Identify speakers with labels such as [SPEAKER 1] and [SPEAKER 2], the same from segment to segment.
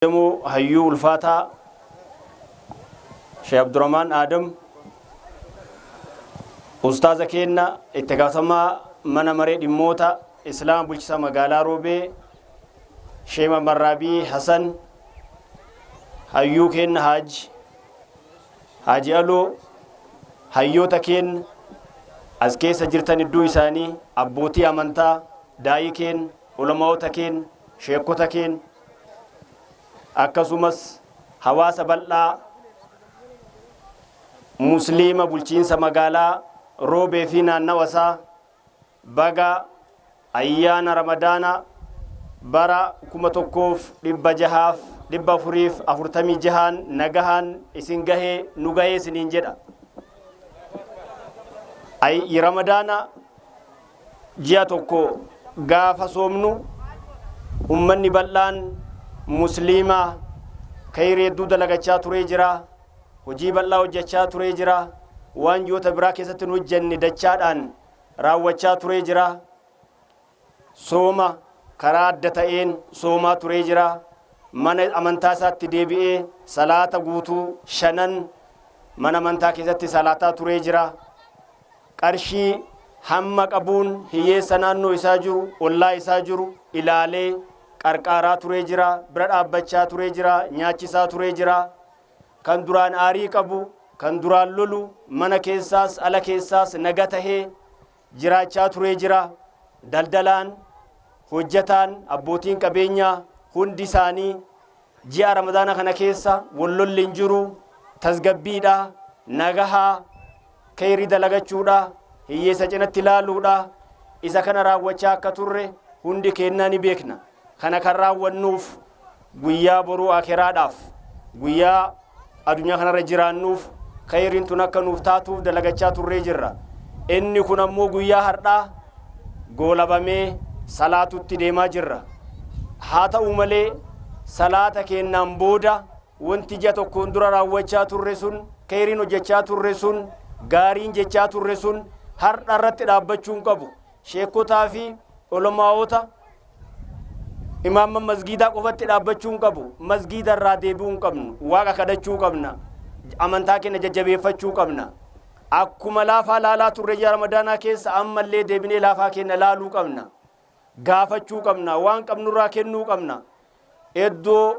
[SPEAKER 1] Kabajamoo hayyuu ulfaataa Sheekh Abdurrahmaan Aadam, Ustaaza keenna itti gaafatamaa mana maree dhimmoota Islaama bulchiinsa magaalaa Roobee Sheekh Mamarraabii Hasan, hayyuu keenna Haaji Haaji Aloo, hayyoota keenna as keessa jirtan hedduu isaanii, abbootii amantaa, daa'ii keenna, ulamaa'ota keenna, sheekota keenna, akkasumas hawaasa bal'aa musliima bulchiinsa magaalaa Roobee fi naannawa isaa, baga ayyaana Ramadaana bara 1646n nagahaan isin gahee, nu gahee isiniin jedha. Ramadaana ji'a tokko gaafa soomnu, ummanni bal'aan musliimaa kayrii hedduu dalagachaa turee jira. Hojii bal'aa hojjechaa turee jira. Waan ji'oota biraa keessatti hin hojjenne dachaadhaan raawwachaa turee jira. Sooma karaa adda ta'een soomaa turee jira. Mana amantaa isaatti deebi'ee salaata guutuu shanan mana amantaa keessatti salaataa turee jira. Qarshii hamma qabuun hiyyeessa naannoo isaa jiru, ollaa isaa jiru ilaalee qarqaaraa turee jira, bira dhaabbachaa turee jira, nyaachisaa turee jira. Kan duraan aarii qabu, kan duraan lolu, mana keessaas ala keessaas naga tahee jiraachaa turee jira. Daldalaan, hojjataan, abbootiin qabeenyaa hundi isaanii ji'a Ramadaana kana keessa wal lolli hin jiru, tasgabbiidha, nagahaa, kayrii dalagachuudha, hiyyeessa cinatti ilaaluudha. Isa kana raawwachaa akka turre hundi keennaa ni beekna. Kana kan raawwannuuf guyyaa boruu akeraadhaaf, guyyaa addunyaa kanarra jiraannuuf kayriin tun akka nuuf taatuuf dalagachaa turree jirra. Inni kun ammoo guyyaa har'aa goolabamee salaatutti deemaa jirra. Haa ta'u malee, salaata keennaan booda wanti ji'a tokkoon dura raawwachaa turre sun, kayriin hojjechaa turre sun, gaariin jechaa turre sun har'a irratti dhaabbachuu hin qabu. Sheekotaa fi ulamaa'ota, imaamman masgiidaa qofatti dhaabbachuu hin qabu. Masgiida irraa deebi'uu hin qabnu. Waaqa kadhachuu qabna. Amantaa keenya jajjabeeffachuu qabna. Akkuma laafaa laalaa turre ji'a Ramadaanaa keessa, ammallee deebinee laafaa keenya laaluu qabna. Gaafachuu qabna. Waan qabnurraa kennuu qabna. Iddoo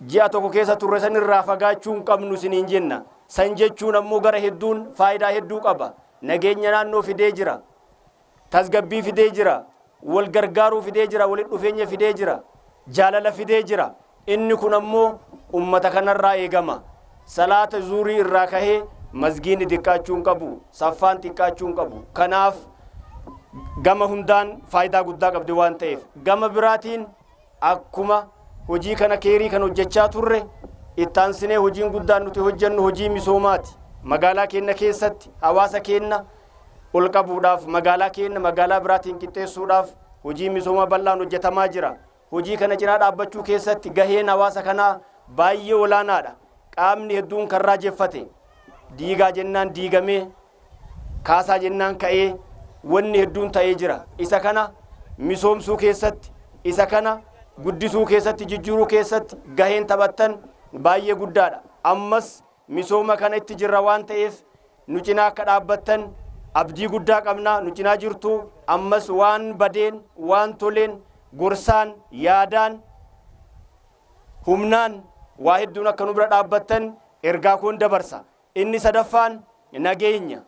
[SPEAKER 1] ji'a tokko keessa turre san irraa fagaachuu hin qabnu isiniin jenna. San jechuun ammoo gara hedduun faayidaa hedduu qaba. Nageenya naannoo fidee jira. Tasgabbii fidee jira. Wal gargaaruu fidee jira. Walitti dhufeenya fidee jira. Jaalala fidee jira. Inni kun ammoo ummata kanarraa eegama. Salaata zuurii irraa kahee masgiinni xiqqaachuu hin qabu. Saffaan xiqqaachuu hin qabu. Kanaaf gama hundaan faayidaa guddaa qabdi waan ta'eef. Gama biraatiin akkuma hojii kana keerii kan hojjechaa turre, ittaansinee hojiin guddaan nuti hojjennu hojii misoomaati. Magaalaa keenya keessatti hawaasa keenya ol qabuudhaaf, magaalaa keenya magaalaa biraatiin qixxeessuudhaaf hojii misoomaa bal'aan hojjetamaa jira. Hojii kana cinaa dhaabbachuu keessatti gaheen hawaasa kanaa baay'ee olaanaadha. Qaamni hedduun kan raajeffate, diigaa jennaan diigamee, kaasaa jennaan ka'ee, wanni hedduun ta'ee jira. Isa kana misoomsuu keessatti, isa kana guddisuu keessatti, jijjiiruu keessatti gaheen taphattan baay'ee guddaadha. Ammas misooma kana itti jirra waan ta'eef nu cinaa akka dhaabbattan abdii guddaa qabna. Nu cinaa jirtu. Ammas waan badeen, waan toleen, gorsaan, yaadaan, humnaan, waa hedduun akka nu bira dhaabbattan ergaa koon dabarsa. Inni sadaffaan nageenya.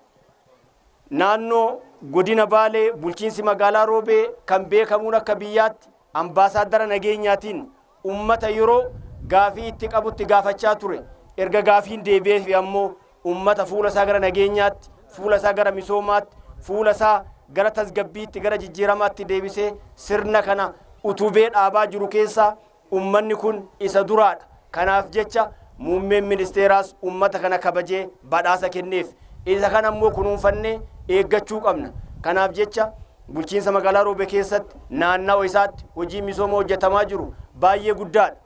[SPEAKER 1] Naannoo godina Baalee, bulchiinsi magaalaa Roobee kan beekamuun akka biyyaatti ambaasaaddara nageenyaatiin ummata yeroo gaafii itti qabutti gaafachaa ture. Erga gaafiin deebi'eefi ammoo ummata fuula isaa gara nageenyaatti, fuula isaa gara misoomaatti, fuula isaa gara tasgabbiitti, gara jijjiiramaatti deebisee sirna kana utubee dhaabaa jiru keessaa ummanni kun isa duraadha. Kanaaf jecha muummeen ministeeraas ummata kana kabajee badhaasa kenneef. Isa kana immoo kunuunfannee eeggachuu qabna. Kanaaf jecha bulchiinsa magaalaa Roobee keessatti naannawa isaatti hojii misooma hojjetamaa jiru baay'ee guddaadha.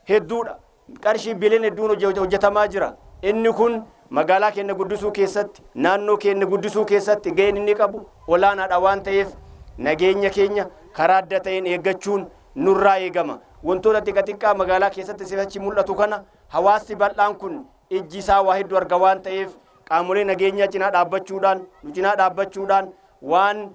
[SPEAKER 1] Hedduudha. Qarshii biliyoona hedduun hojjetamaa jira. Inni kun magaalaa keenya guddisuu keessatti, naannoo keenya guddisuu keessatti gaheen inni qabu olaanaadha waan ta'eef nageenya keenya karaa adda ta'een eeggachuun nurraa eegama. Wantoota xiqqa xiqqaa magaalaa keessatti sifachi mul'atu kana hawaasni bal'aan kun ijji isaa waa hedduu arga waan ta'eef, qaamolee nageenyaa cinaa dhaabbachuudhaan, nu cinaa dhaabbachuudhaan, waan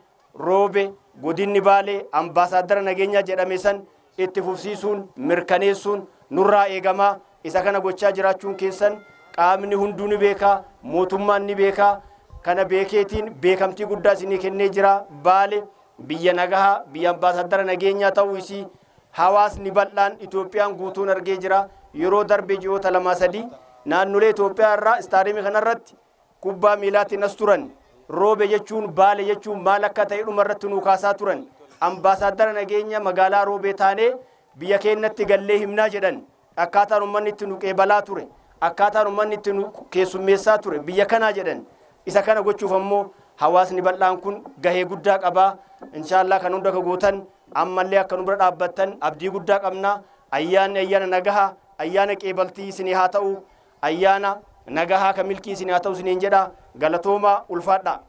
[SPEAKER 1] Roobe godinni Baalee ambaasaaddara nageenyaa jedhame san itti fufsiisuun mirkaneessuun nurraa eegamaa. Isa kana gochaa jiraachuun keessan qaamni hunduu ni beekaa, mootummaan ni beekaa. Kana beekeetiin beekamtii guddaa isinii kennee jira. Baale biyya nagahaa, biyya ambaasaaddara nageenyaa ta'uu isii hawaasni bal'aan Itoophiyaan guutuun argee jira. Yeroo darbe ji'oota 2 3 naannolee Itoophiyaa irraa istaadiyeemii kanarratti kubbaa miilaatiin as turan. Roobe jechuun, Baale jechuun maal akka ta'e dhuma irratti nuu kaasaa turan. Ambaasaaddara nageenya magaalaa Roobee taanee biyya keenyatti gallee himnaa jedhan. Akkaataan uummanni itti nu qeebalaa ture, akkaataan uummanni itti nu keessummeessaa ture biyya kanaa jedhan. Isa kana gochuuf ammoo hawaasni bal'aan kun gahee guddaa qabaa. Inshaallah kan hunda ka gootan ammallee akka nu bira dhaabbattan abdii guddaa qabna. Ayyaanni ayyaana nagahaa, ayyaana qeebaltii isinii haa ta'u, ayyaana nagahaa ka milkii isinii haa ta'u isiniin jedha. Galatoomaa, ulfaadhaa.